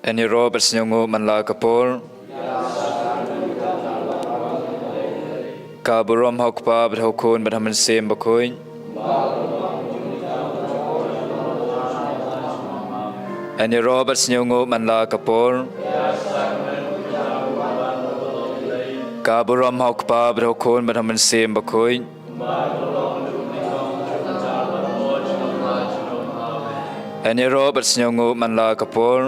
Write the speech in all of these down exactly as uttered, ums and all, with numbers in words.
Yn ïaroh bad sngewnguh man la ka por. Ka burom ha u Kpa bad ha u Khun bad ha u Mynsiem Bakhuid. Yn ïaroh bad sngewnguh man la ka por. Ka burom ha u Kpa bad ha u Khun bad ha u Mynsiem Bakhuid. Yn ïaroh bad sngewnguh man la ka por.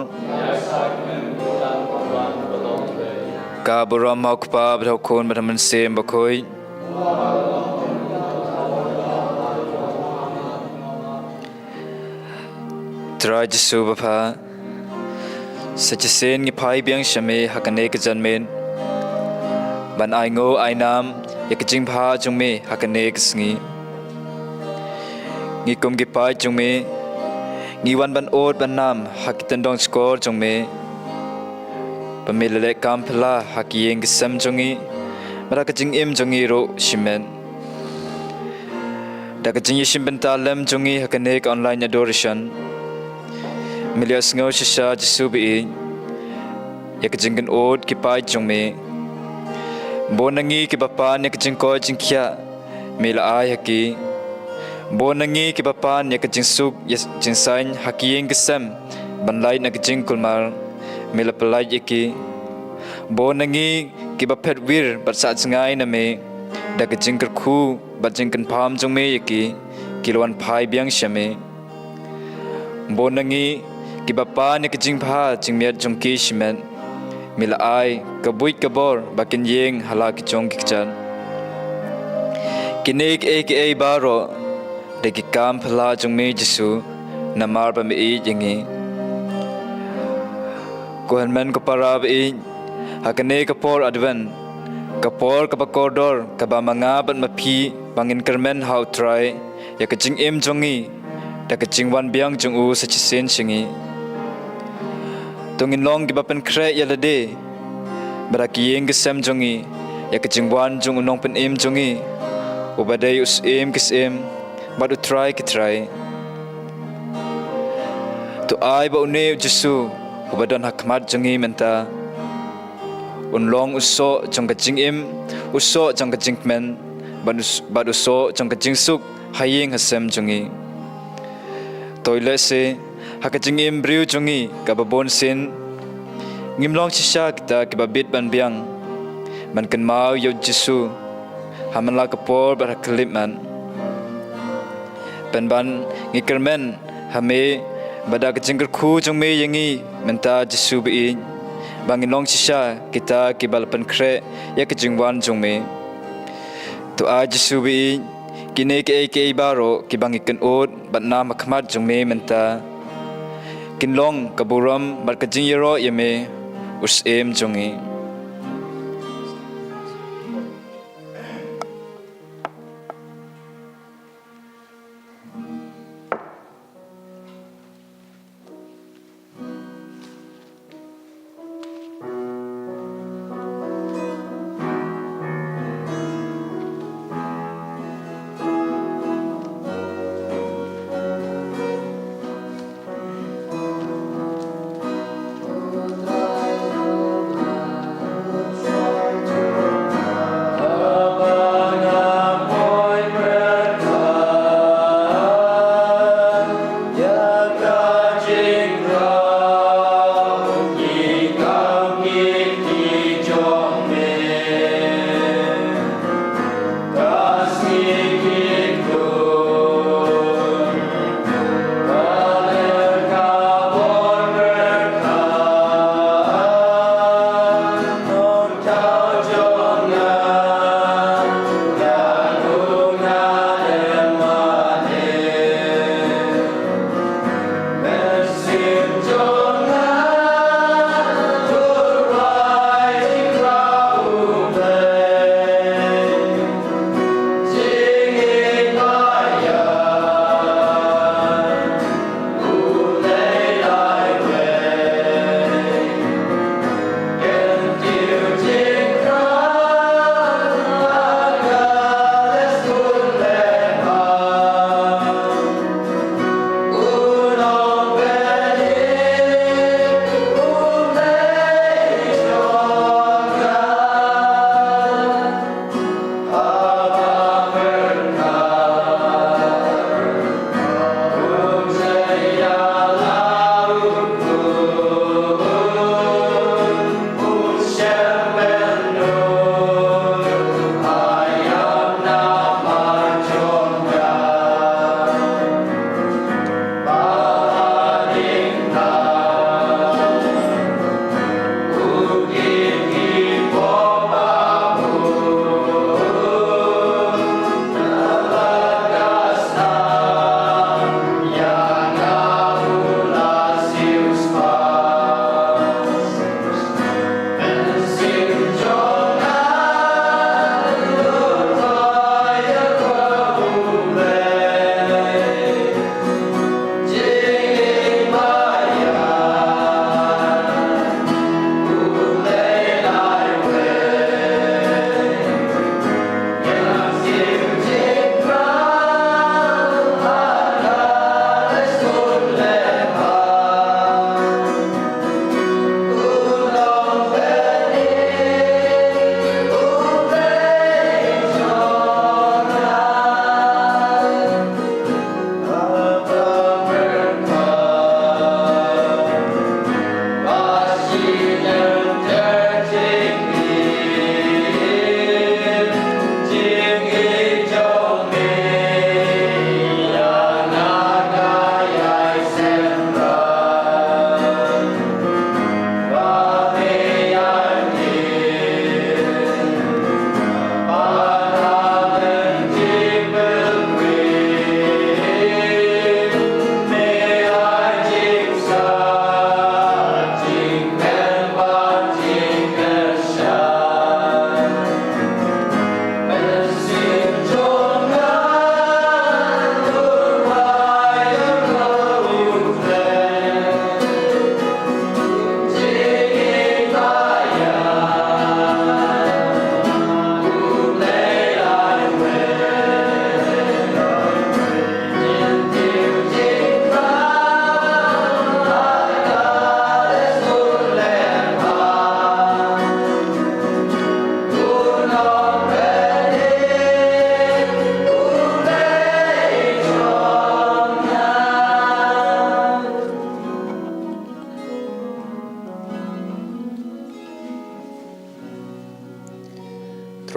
Ka burom ha u Kpa bad ha u Khun bad ha u Mynsiem Bakhuid. Trai Jisu Bapha, sa shisien ngi phai biang sha me ha kane ka janmiet ban ai nguh ai nam ïa ka jingbha jong me ha kane ka sngi. Ngi kum ki paid jong me ngi wan ban ot ban nam ha ki tyndong shkor jong me. Ba me la leh kam phylla ha ki ïing ki sem jong ngi bad ha ka jingim jong ngi ruh shimet. Da ka jingïashim bynta lem jong ngi ha kane ka online adoration, me la ïohsngew shisha Jisu ba-ïeit ïa ka jingkynnoh ki paid jong me. Bun na ngi kiba pan ïa ka jingkoit jingkhiah me la ai ha ki. Bun na ngi kiba pan ïa ka jingsuk ïa jingsain ha ki ïing ki sem ban lait na ka jingkulmar, me la pyllait ïa ki. Bun na ngi kiba phet wir bad sah jngai na me, da ka jingkyrkhu bad jingkyrpad jong me ïa ki, ki la wan phai biang sha me. Bun na ngi kiba pan ïa ka jingbha jingmiat jong ki shimet, me la ai ka buit ka bor ba kin ïeng ha la ki jong ki kjat. Kine kiei kiei baroh da ki kam phylla jong me Jisu, namar ba me ïeit ïa ngi. Ko hynmen ko para ba ïeit, ha kane ka por Advent, ka por kaba kordor kaba ma nga bad ma phi ba ngin kyrmen ha U Trai ïa ka jingim jong ngi da ka jingwan biang jong u sa shisien sha ngi. To ngin long kiba pynkhreh ïa lade bad ha ki ïing ki sem jong ngi ïa ka jingwan jong u Nongpynim jong ngi, uba dei u Syiem ki syiem bad u Trai ki trai. To ai ba une u Jisu uba don ha khmat jong ngi mynta un long u soh jong ka jingim, u soh jong ka jingkmen, bad u s-, bad u soh jong ka jingsuk ha ïing ha sem jong ngi. To lehse ha ka jingim briew jong ngi kaba bun sien, ngim long shisha kita kiba bit ban biang ban kynmaw ïa u Jisu ha man la ka por bad ha ka khyllipmat. Pynban ngi kyrmen ha me ba da ka jingkyrkhu jong me ïa ngi mynta Jisu ba ïeit, ba ngin long shisha kita kiba la pynkhreh ïa ka jingwan jong me. To ai Jisu ba ïeit, kine kiei kiei baroh kiba ngi kynud bad nam ha khmat jong me mynta, kin long ka burom bad ka jingïaroh ïa me, u Syiem jong ngi.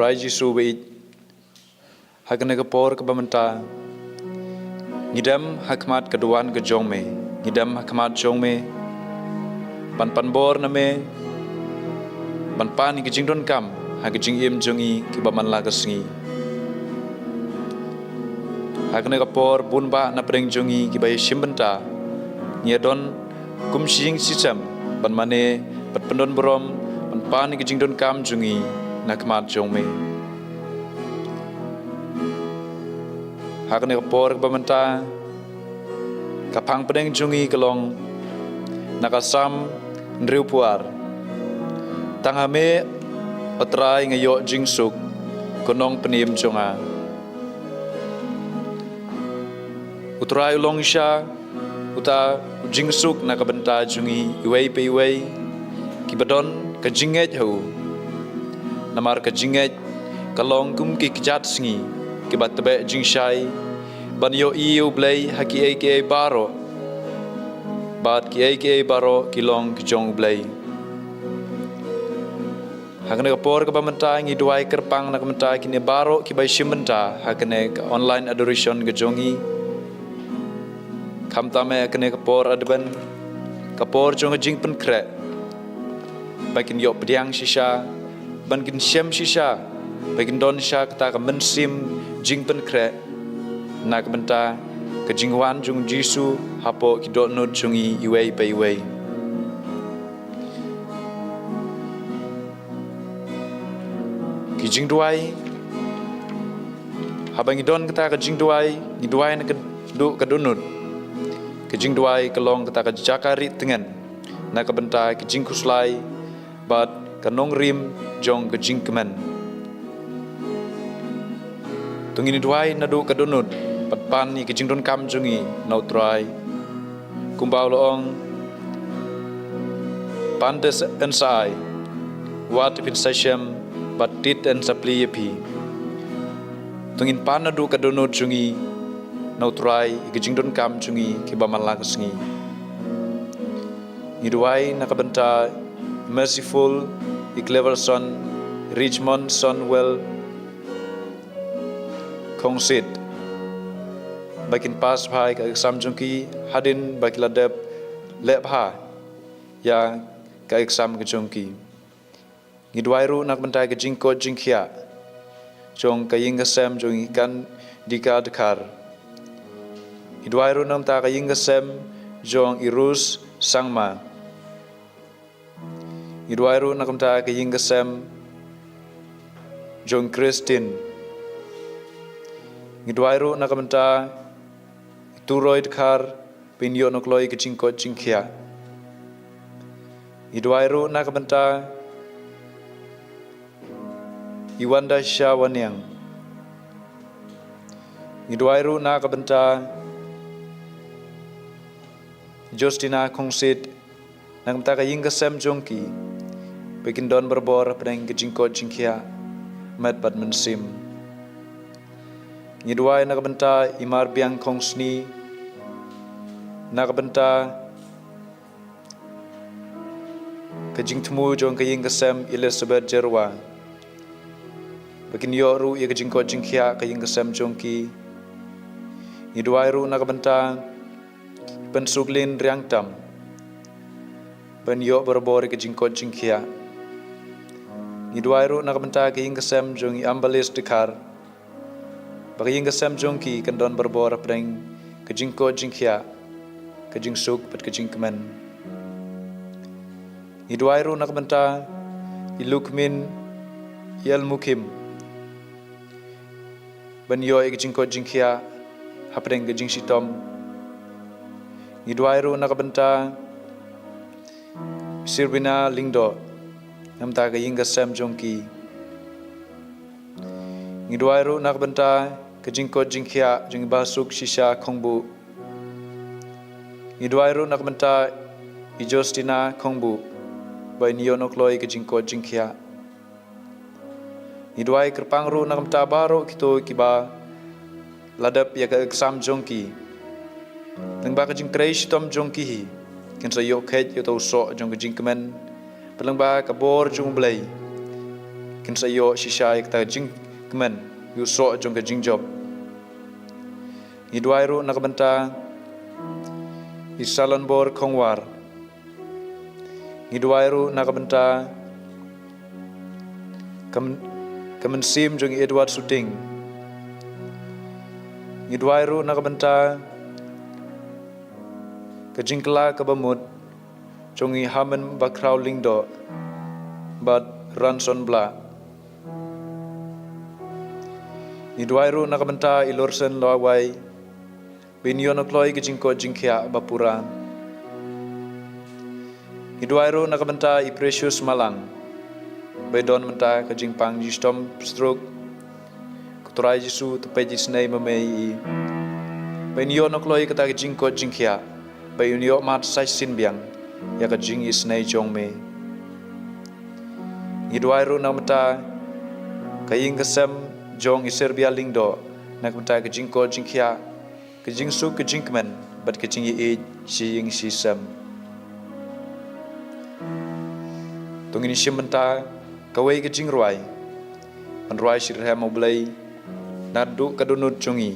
Trai Jisu ba ïeit, ha kane ka por kaba mynta ngi dem ha khmat ka duwan ka jong me, ngi dem ha khmat jong me ban pan bor na me, ban pan ïa ka jingdonkam ha ka jingim jong ngi kiba man la ka sngi. Ha kane ka por bun bah na pdeng jong ngi kiba ïashim bynta, ngi ïa don kum shi ïing shi sem ban mane, ban pyndon burom, ban pan ïa ka jingdonkam jong ngi na khmat jong me. Ha kane ka por kaba mynta, ka phang pdeng jong ngi ka long na ka Salm hynriewphew ar. Tang ha me, O Trai, nga ïoh jingsuk, ko Nongpynim jong nga. U Trai u long shisha uta u jingsuk na ka bynta jong ngi iwei pa iwei kiba don ka jingngeit ha u. Namar ka jingngeit ka long kum ki kjat sngi kiba tbeh jingshai ban ïohi ïa U Blei ha kiei kiei baroh, bad kiei kiei baroh ki long ki jong U Blei. Ha kane ka por kaba mynta ngi duwai kyrpang na ka bynta kine baroh kiba ïashim bynta ha kane ka online adoration ka jong ngi, khamtam eh ha kane ka por Advent, ka por jong ka jingpynkhreh, ba kin ïoh pdiang shisha, ba kin shem shisha, ba kin don shisha kata ka mynsiem jingpynkhreh na ka bynta ka jingwan jong U Jisu hapoh ki dohnud jong ngi iwei pa iwei. Ki jingduwai. Haba ngi don kata ka jingduwai, ngi duwai na ka duh ka dohnud. Ka jingduwai ka long kata ka jaka rieh tngen na ka bynta ka jingkhuslai bad ka nongrim jong ka jingkmen. To ngin ïa duwai naduh ka dohnud bad pan ïa ka jingdonkam jong ngi na U Trai. Kumba u la ong, pan te yn sa ai, wad te phin sa shem, bad tied yn sa plie ïa phi. To ngin pan naduh ka dohnud jong ngi na U Trai ïa ka jingdonkam jong ngi kiba man la ka sngi. Ngi duwai na ka bynta Merciful, i Cleverson, Richmond, Sonwell, Khongsit, ba kin pass bha ïa ka exam jong ki hadien ba ki la dep leh bha ïa ka exam ka jong ki. Ngi duwai ruh na ka bynta ka jingkoit jingkhiah jong ka ïing ka sem jong i Kandika Dkhar. Ngi duwai ruh na ka bynta ka ïing ka sem jong i Rus Sangma. Ngi duwai ruh na ka bynta ka ïing ka sem jong Christine. Ngi duwai ruh na ka bynta i Turoi Dkhar, ba in ïoh noh kloi ka jingkoit jingkhiah. Ngi duwai ruh na ka bynta i Wanda Sha Waniang. Ngi duwai ruh na ka bynta i Justina Khongsit, na ka bynta ka ïing ka sem jong ki, ba kin don barabor hapdeng ka jingkoit jingkhiah met bad mynsiem. Ngi duwai na ka bynta i Marbiang Khongsni, na ka bynta ka jingthmu jong ka ïing ka sem Elizabeth Jerwa, ba kin ïoh ruh ïa ka jingkoit jingkhiah ka ïing ka sem jong ki. Ngi duwai ruh na ka bynta Pynsuklin Riangtam, ba in ïoh barabor ïa ka jingkoit jingkhiah. Ngi duwai ruh na ka bynta ka ïing ka sem jong i Ambalis Dkhar, ba ka ïing ka sem jong ki kan don barabor hapdeng ka jingkoit jingkhiah, ka jingsuk bad ka jingkmen. Ngi duwai ruh na ka bynta i Lukmin Ïalmukim, ba in ïoh ïa ka jingkoit jingkhiah hapdeng ka jingshitom. Ngi duwai ruh na ka bynta Sirbina Lyngdoh, na ka bynta ka ïing ka sem jong ki. Ngi duwai ruh na ka bynta ka jingkoit jingkhiah jong i Bah Suk Shisha Khongbuh. Ngi duwai ruh na ka bynta i Justina Khongbuh, ba in ïoh noh kloi ka jingkoit jingkhiah. Ngi duwai kyrpang ruh na ka bynta baroh kito kiba la dep ïa ka exam jong ki. Lyngba ka jingtrei shitom jong ki hi, kin sa ïoh kheit ïa uto u soh jong ka jingkmen, bad lyngba ka bor jong U Blei, kin sa ïoh shisha ïa kata ka jingkmen ïa u soh jong ka jingjop. Ngi duwai ruh na ka bynta i Salonbor Khongwar. Ngi duwai ruh na ka bynta ka myn-, ka mynsiem jong i Edward Suting. Ngi duwai ruh na ka bynta ka jingkylla kaba mut jong i Hamen Bakhraw Lyngdoh bad Ranson Blah. Ngi duwai ruh na ka bynta i Lorsen Lawai, ba in ïoh noh kloi ka jingkoit jingkhiah ba pura. Ngi duwai ruh na ka bynta i Precious Malang, ba i don mynta ka jingpang jingshitom stroke. Ko Trai Jisu, to peit isynei ma me ïa i, ba in ïoh noh kloi kata ka jingkoit jingkhiah, ba in ïoh mad sa shisien biang ïa ka jingisynei jong me. Ngi duwai ruh na ka bynta ka ïing ka sem jong i Serbia Lyngdoh, na ka bynta ka jingkoit jingkhiah, ka jingsuk ka jingkmen bad ka jingïeit shi ïing shi sem. To ngin shim bynta kawei ka jingrwai, ban rwai shitrhem ha U Blei naduh ka dohnud jong ngi.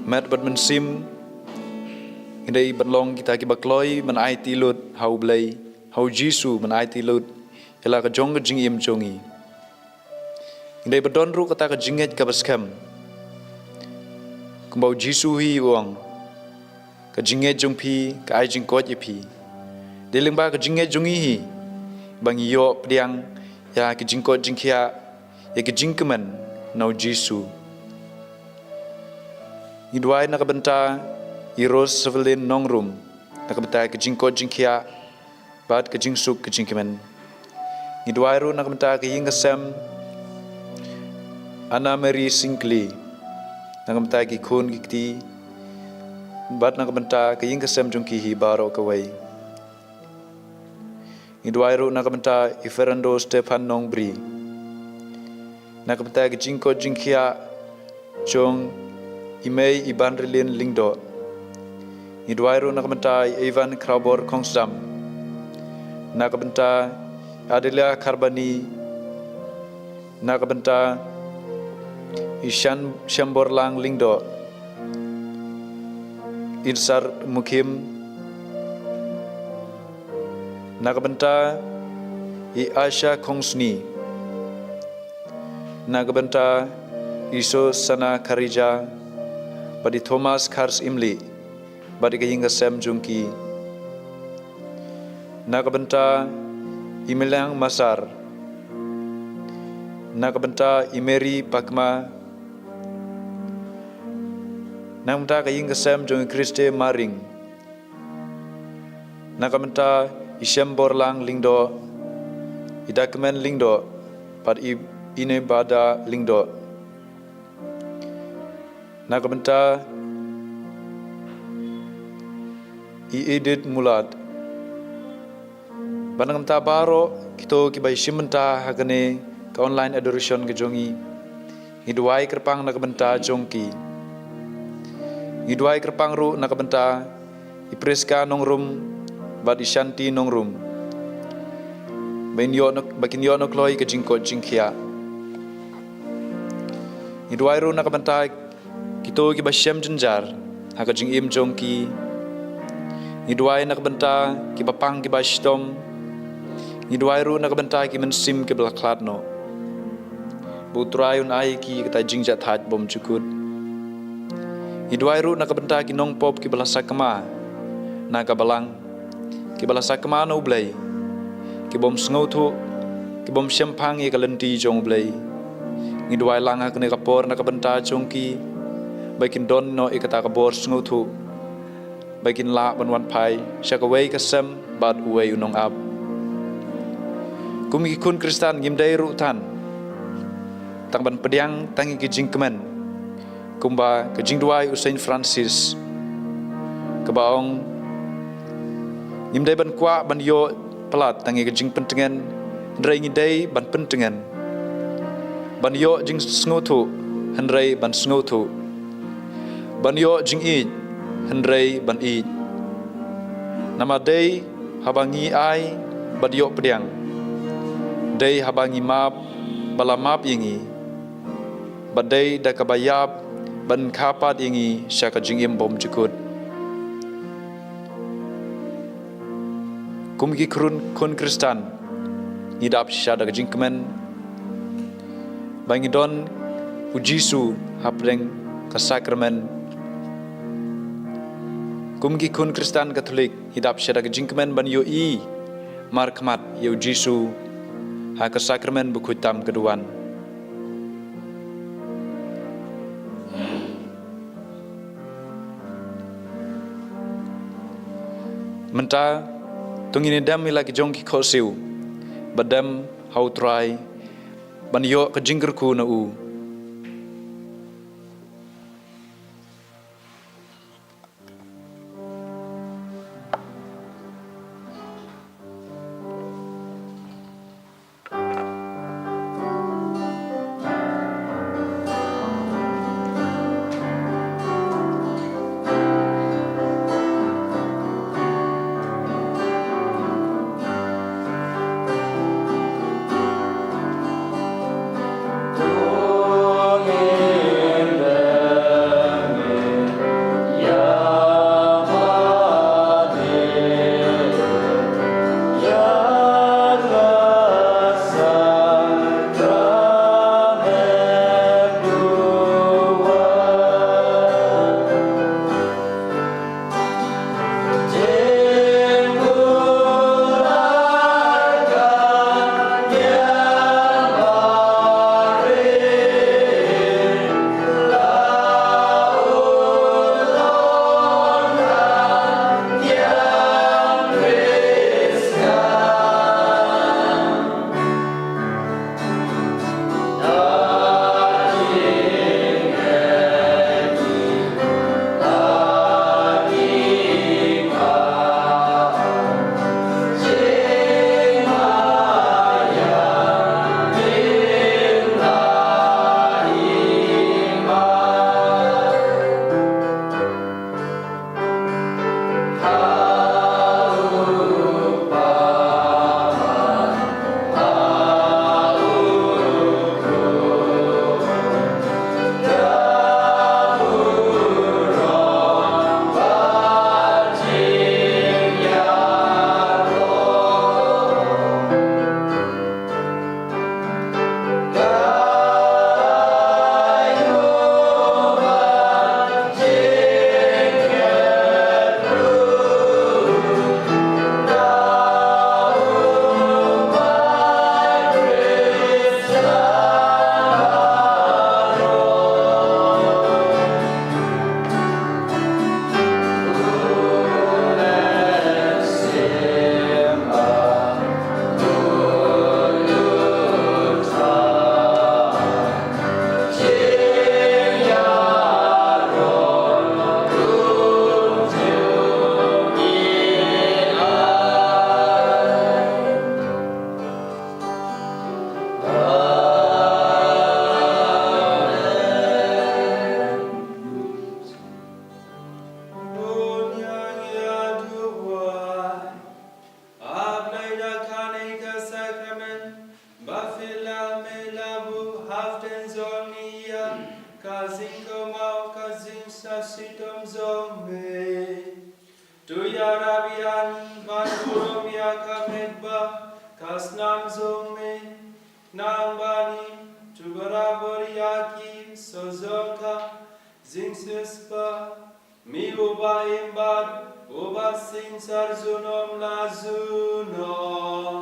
Met bad mynsiem, ngi dei ban long kita kiba kloi ban aiti lut ha U Blei, ha U Jisu ban aiti lut ïa la ka jong ka jingim jong ngi. Ngi dei ban don ruh kata ka jingngeit kaba skhem. Kumba U Jisu hi u ong, ka jingngeit jong phi ka ai jingkoit ïa phi. Dei lyngba ka jingngeit jong ngi hi ba ngi ïoh pdiang ïa ki jingkoit jingkhiah, ïa ka jingkmen na u Jisu. Ngi duwai na ka bynta i Rose Sevelin Nongrum, na ka bynta ka jingkoit jingkhiah bad ka jingsuk ka jingkmen. Ngi duwai ruh na ka bynta ka ïing ka sem Anna Mary Singkli, na ka bynta ki khun ki kti bad na ka bynta ka ïing ka sem jong ki hi baroh kawei. Ngi duwai ruh na ka bynta i Fernando Stephan Nongbri, na ka bynta ka jingkoit jingkhiah jong i mei i Banrilin Lyngdoh. Ngi duwai ruh na ka bynta i Ivan Khrabor Khongsdam, na ka bynta Adelia Kharbani, na ka bynta i Shan Shamborlang Lyngdoh, Insar Mukhim, na ka bynta i Asha Khongsni, na ka bynta i Sosana Kharija bad i Thomas Khars Imli bad ka ïing ka sem jong ki, na ka bynta i Meliang Masar, na ka bynta i Mary Pakma, na ka bynta ka ïing ka sem jong i Christe Maring, na ka bynta i Shemborlang Lyngdoh, i Dakmen Lyngdoh bad i Inebada Lyngdoh, na ka bynta i Edith Mulad, bad na ka bynta baroh kito kiba ïashim bynta ha kane ka online adoration ka jong ngi. Ngi duwai kyrpang na ka bynta jong ki. Ngi duwai kyrpang ruh na ka bynta i Priska Nongrum bad i Shanti Nongrum, ba kin ïoh na, ba kin ïoh na kloi ka jingkoit jingkhiah. Ngi duwai ruh na ka bynta kito kiba shem jynjar ha ka jingim jong ki. Ngi duwai na ka bynta kiba pang kiba shitom. Ngi duwai ruh na ka bynta ki mynsiem kiba la khlad noh, ba U Trai un ai ïa ki kata jingjahthait bymjukut. Ngi duwai ruh na ka bynta ki nongpop kiba la sakma na ka balang, kiba la sakma na U Blei, ki bym sngewthuh, ki bym shemphang ïa ka lynti jong U Blei. Ngi duwai lang ha kane ka por na ka bynta jong ki, ba kin don noh ïa kata ka bor sngewthuh, ba kin lah ban wan phai sha kawei ka sem bad uwei u nongap. Kum ki khun Khristan ngim dei ruh tang tang ban pdiang tang ïa ki jingkmen, kumba ka jingduwai u Saint Francis, kaba ong, ngim dei ban kwah ban ïoh palat tang ïa ka jingpyntngen, hynrei ngi dei ban pyntngen, ban ïoh jingsngewthuh, hynrei ban sngewthuh, ban ïoh jingïeit, hynrei ban ïeit. Namar dei haba ngi ai bad ïoh pdiang, dei haba ngi map ba la map ïa ngi, bad dei da kaba ïap ban kha pat ïa ngi sha ka jingim bymjukut. Kum ki khun, khun Khristan, ngi dap shisha da ka jingkmen ba ngi don U Jisu hapdeng ka sakramen. Kum ki khun Khristan Katholik, ngi dap shisha da ka jingkmen ban ïohi markhmat ïa U Jisu ha ka sakramen bakhuid tam ka duwan. Mynta to ngin ïa dem ïa la ki jong ki khohsiew, ba dem ha U Trai, ban ïoh ka jingkyrkhu na U. Rabbi, ïa ngi ban burom ïa ka met bad ka snam jong me, nang ban im tu barabor ïa ki sawjong ka jingsiewspah, me uba im bad uba synshar junom la junom.